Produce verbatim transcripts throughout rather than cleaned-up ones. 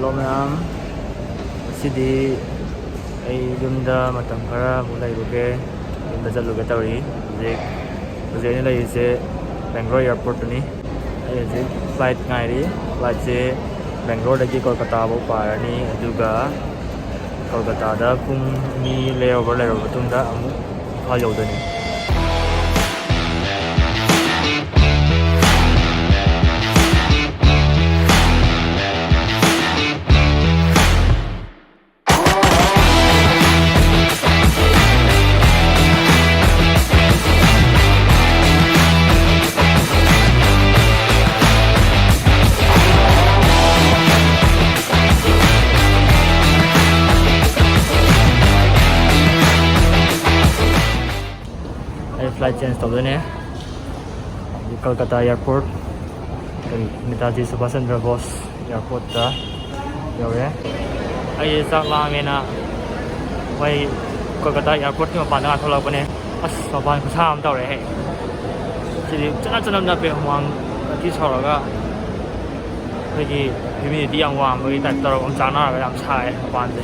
Hello ꯃꯌꯥꯝ, ꯉꯁꯤꯗꯤ ꯑꯩ ꯌꯨꯝꯗ ꯃꯇꯝ ꯈꯔ ꯑꯃꯨꯛ ꯂꯩꯔꯨꯒꯦ, ꯌꯨꯝꯗ ꯆꯠꯂꯨꯒꯦ ꯇꯧꯔꯤ꯫ ꯍꯧꯖꯤꯛ ꯍꯧꯖꯤꯛ ꯑꯩꯅ ꯂꯩꯔꯤꯁꯦ ꯕꯦꯡꯒ꯭ꯂꯣꯔ ꯑꯦꯌꯥꯔꯄꯣꯔꯠꯇꯅꯤ꯫ ꯑꯩ ꯍꯧꯖꯤꯛ ꯐ꯭ꯂꯥꯏꯠ ꯉꯥꯏꯔꯤ꯫ ꯐ꯭ꯂꯥꯏꯠꯁꯦ ꯕꯦꯡꯒ꯭ꯂꯣꯔꯗꯒꯤ ꯀꯣꯜꯀꯇꯥ ꯐꯥꯎ ꯄꯥꯔꯅꯤ, ꯑꯗꯨꯒ ꯀꯣꯜꯀꯇꯥꯗ ꯄꯨꯡ ꯑꯅꯤ layover ꯂꯩꯔꯕ ꯃꯇꯨꯡꯗ ꯑꯃꯨꯛ ꯏꯝꯐꯥꯜ ꯌꯧꯗꯣꯏꯅꯤ꯫ ꯑꯩ ꯐ꯭ꯂꯥꯏꯠ ꯆꯦꯟꯖ ꯇꯧꯗꯣꯏꯅꯦ꯫ ꯍꯧꯖꯤꯛ ꯀꯜꯀꯇꯥ ꯑꯦꯌꯥꯔꯄꯣꯔꯠ, ꯀꯔꯤ, ꯅꯦꯇꯥꯖꯤ ꯁꯨꯚꯥꯁ ꯆꯟꯗ꯭ꯔ ꯕꯣꯁ ꯑꯦꯌꯥꯔꯄꯣꯔꯠꯇ ꯌꯧꯔꯦ꯫ ꯑꯩꯁꯦ ꯆꯥꯛ ꯂꯥꯝꯃꯦꯅ ꯃꯣꯏ ꯀꯣꯜꯀꯇꯥ ꯑꯦꯌꯥꯔꯄꯣꯔꯠꯀꯤ ꯃꯄꯥꯟꯗ ꯉꯥꯛ ꯊꯣꯛꯂꯛꯄꯅꯦ꯫ ꯑꯁ, ꯃꯄꯥꯟ ꯈꯨꯁꯥ ꯑꯃ ꯇꯧꯔꯦꯍꯦ꯫ ꯁꯤꯗꯤ ꯆꯅꯞ ꯆꯅꯞ ꯅꯞꯄꯦ, ꯍꯨꯃꯥꯡ ꯑꯇꯤ ꯁꯧꯔꯒ꯫ ꯑꯩꯈꯣꯏꯒꯤ ꯍ꯭ꯌꯨꯃꯤꯗꯤꯇꯤ ꯌꯥꯝ ꯋꯥꯡꯕꯒꯤ ꯇꯥꯏꯞ ꯇꯧꯔꯒ ꯑꯣꯝꯆꯥꯛꯅꯔꯒ ꯌꯥꯝ ꯁꯥꯏ ꯃꯄꯥꯟꯁꯦ꯫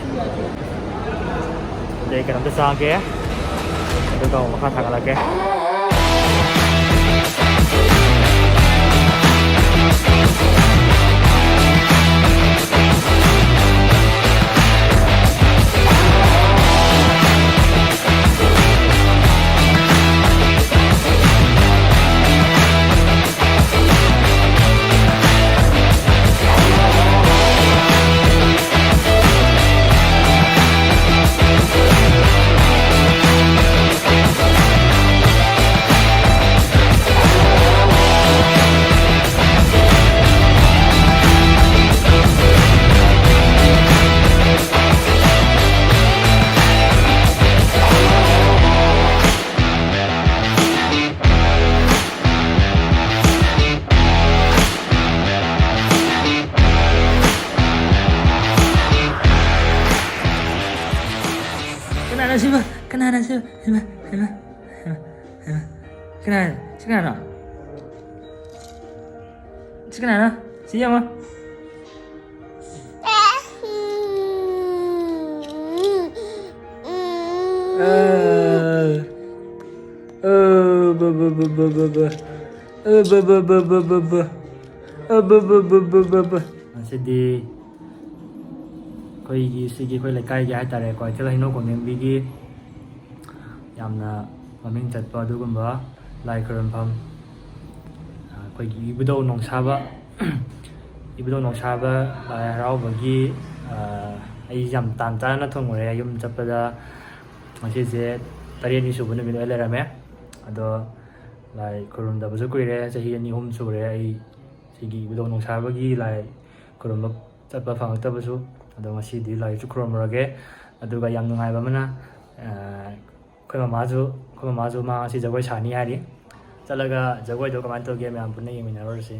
ꯑꯗꯩ ꯀꯩꯅꯣꯝꯇ ꯆꯥꯒꯦ, ꯑꯗꯨꯒ ꯑꯃꯨꯛ ꯃꯈꯥ ꯊꯥꯒꯠꯂꯛꯀꯦ꯫ ꯀꯅꯥꯅꯣ ꯁꯤꯕꯣ? ꯀꯅꯥꯅꯣ ꯁꯤꯕꯣ? ꯍꯩꯃꯥ, ꯍꯩꯃꯥ, ꯍꯩꯃꯥ, ꯍꯩꯃꯥ, ꯍꯩꯃꯥ꯫ ꯀꯅꯥꯅꯣ? ꯁꯤ ꯀꯅꯥꯅꯣ? ꯁꯤ ꯀꯅꯥꯅꯣ? ꯁꯤ ꯌꯦꯡꯉꯣ꯫ ꯉꯁꯤꯗꯤ ꯑꯩꯈꯣꯏꯒꯤ, ꯁꯤꯒꯤ ꯑꯩꯈꯣꯏ ꯂꯩꯀꯥꯏꯒꯤ ꯍꯥꯏꯇꯥꯔꯦꯀꯣ, ꯀꯩꯊꯦꯜ ꯍꯩꯅꯧ ꯈꯣꯡꯅꯦꯝꯕꯤꯒꯤ ꯌꯥꯝꯅ ꯃꯃꯤꯡ ꯆꯠꯄ ꯑꯗꯨꯒꯨꯝꯕ ꯂꯥꯏ ꯈꯨꯔꯨꯝꯐꯝ, ꯑꯩꯈꯣꯏꯒꯤ ꯏꯕꯨꯙꯧ ꯅꯣꯡꯁꯥꯕ, ꯏꯕꯨꯙꯧ ꯅꯣꯡꯁꯥꯕ ꯂꯥꯏ ꯍꯔꯥꯎꯕꯒꯤ, ꯑꯩ ꯌꯥꯝ ꯇꯥꯟ ꯆꯥꯅ ꯊꯨꯡꯉꯨꯔꯦ꯫ ꯌꯨꯝ ꯆꯠꯄꯗ ꯉꯁꯤꯁꯦ ꯇꯔꯦꯠꯅꯤ ꯁꯨꯕ ꯅꯨꯃꯤꯠ ꯑꯣꯏ ꯂꯩꯔꯝꯃꯦ꯫ ꯑꯗꯣ ꯂꯥꯏ ꯈꯨꯔꯨꯝꯗꯕꯁꯨ ꯀꯨꯏꯔꯦ, ꯆꯍꯤ ꯑꯅꯤ ꯑꯍꯨꯝ ꯁꯨꯔꯦ ꯑꯩ ꯁꯤꯒꯤ ꯏꯕꯨꯙꯧ ꯅꯣꯡꯁꯥꯕꯒꯤ ꯂꯥꯏ ꯈꯨꯔꯨꯝꯕ ꯆꯠꯄ ꯐꯪꯉꯛꯇꯕꯁꯨ꯫ ꯑꯗꯣ ꯉꯁꯤꯗꯤ ꯂꯥꯏꯁꯨ ꯈꯨꯔꯨꯝꯃꯨꯔꯒꯦ꯫ ꯑꯗꯨꯒ ꯌꯥꯝ ꯅꯨꯡꯉꯥꯏꯕ ꯑꯃꯅ, ꯑꯩꯈꯣꯏ ꯃꯃꯥꯁꯨ, ꯑꯩꯈꯣꯏ ꯃꯃꯥꯁꯨ ꯃꯥ ꯉꯁꯤ ꯖꯒꯣꯏ ꯁꯥꯅꯤ ꯍꯥꯏꯔꯤ꯫ ꯆꯠꯂꯒ ꯖꯒꯣꯏꯗꯣ ꯀꯃꯥꯏꯅ ꯇꯧꯒꯦ ꯃꯌꯥꯝ ꯄꯨꯟꯅ ꯌꯦꯡꯃꯤꯟꯅꯔꯨꯔꯁꯤ꯫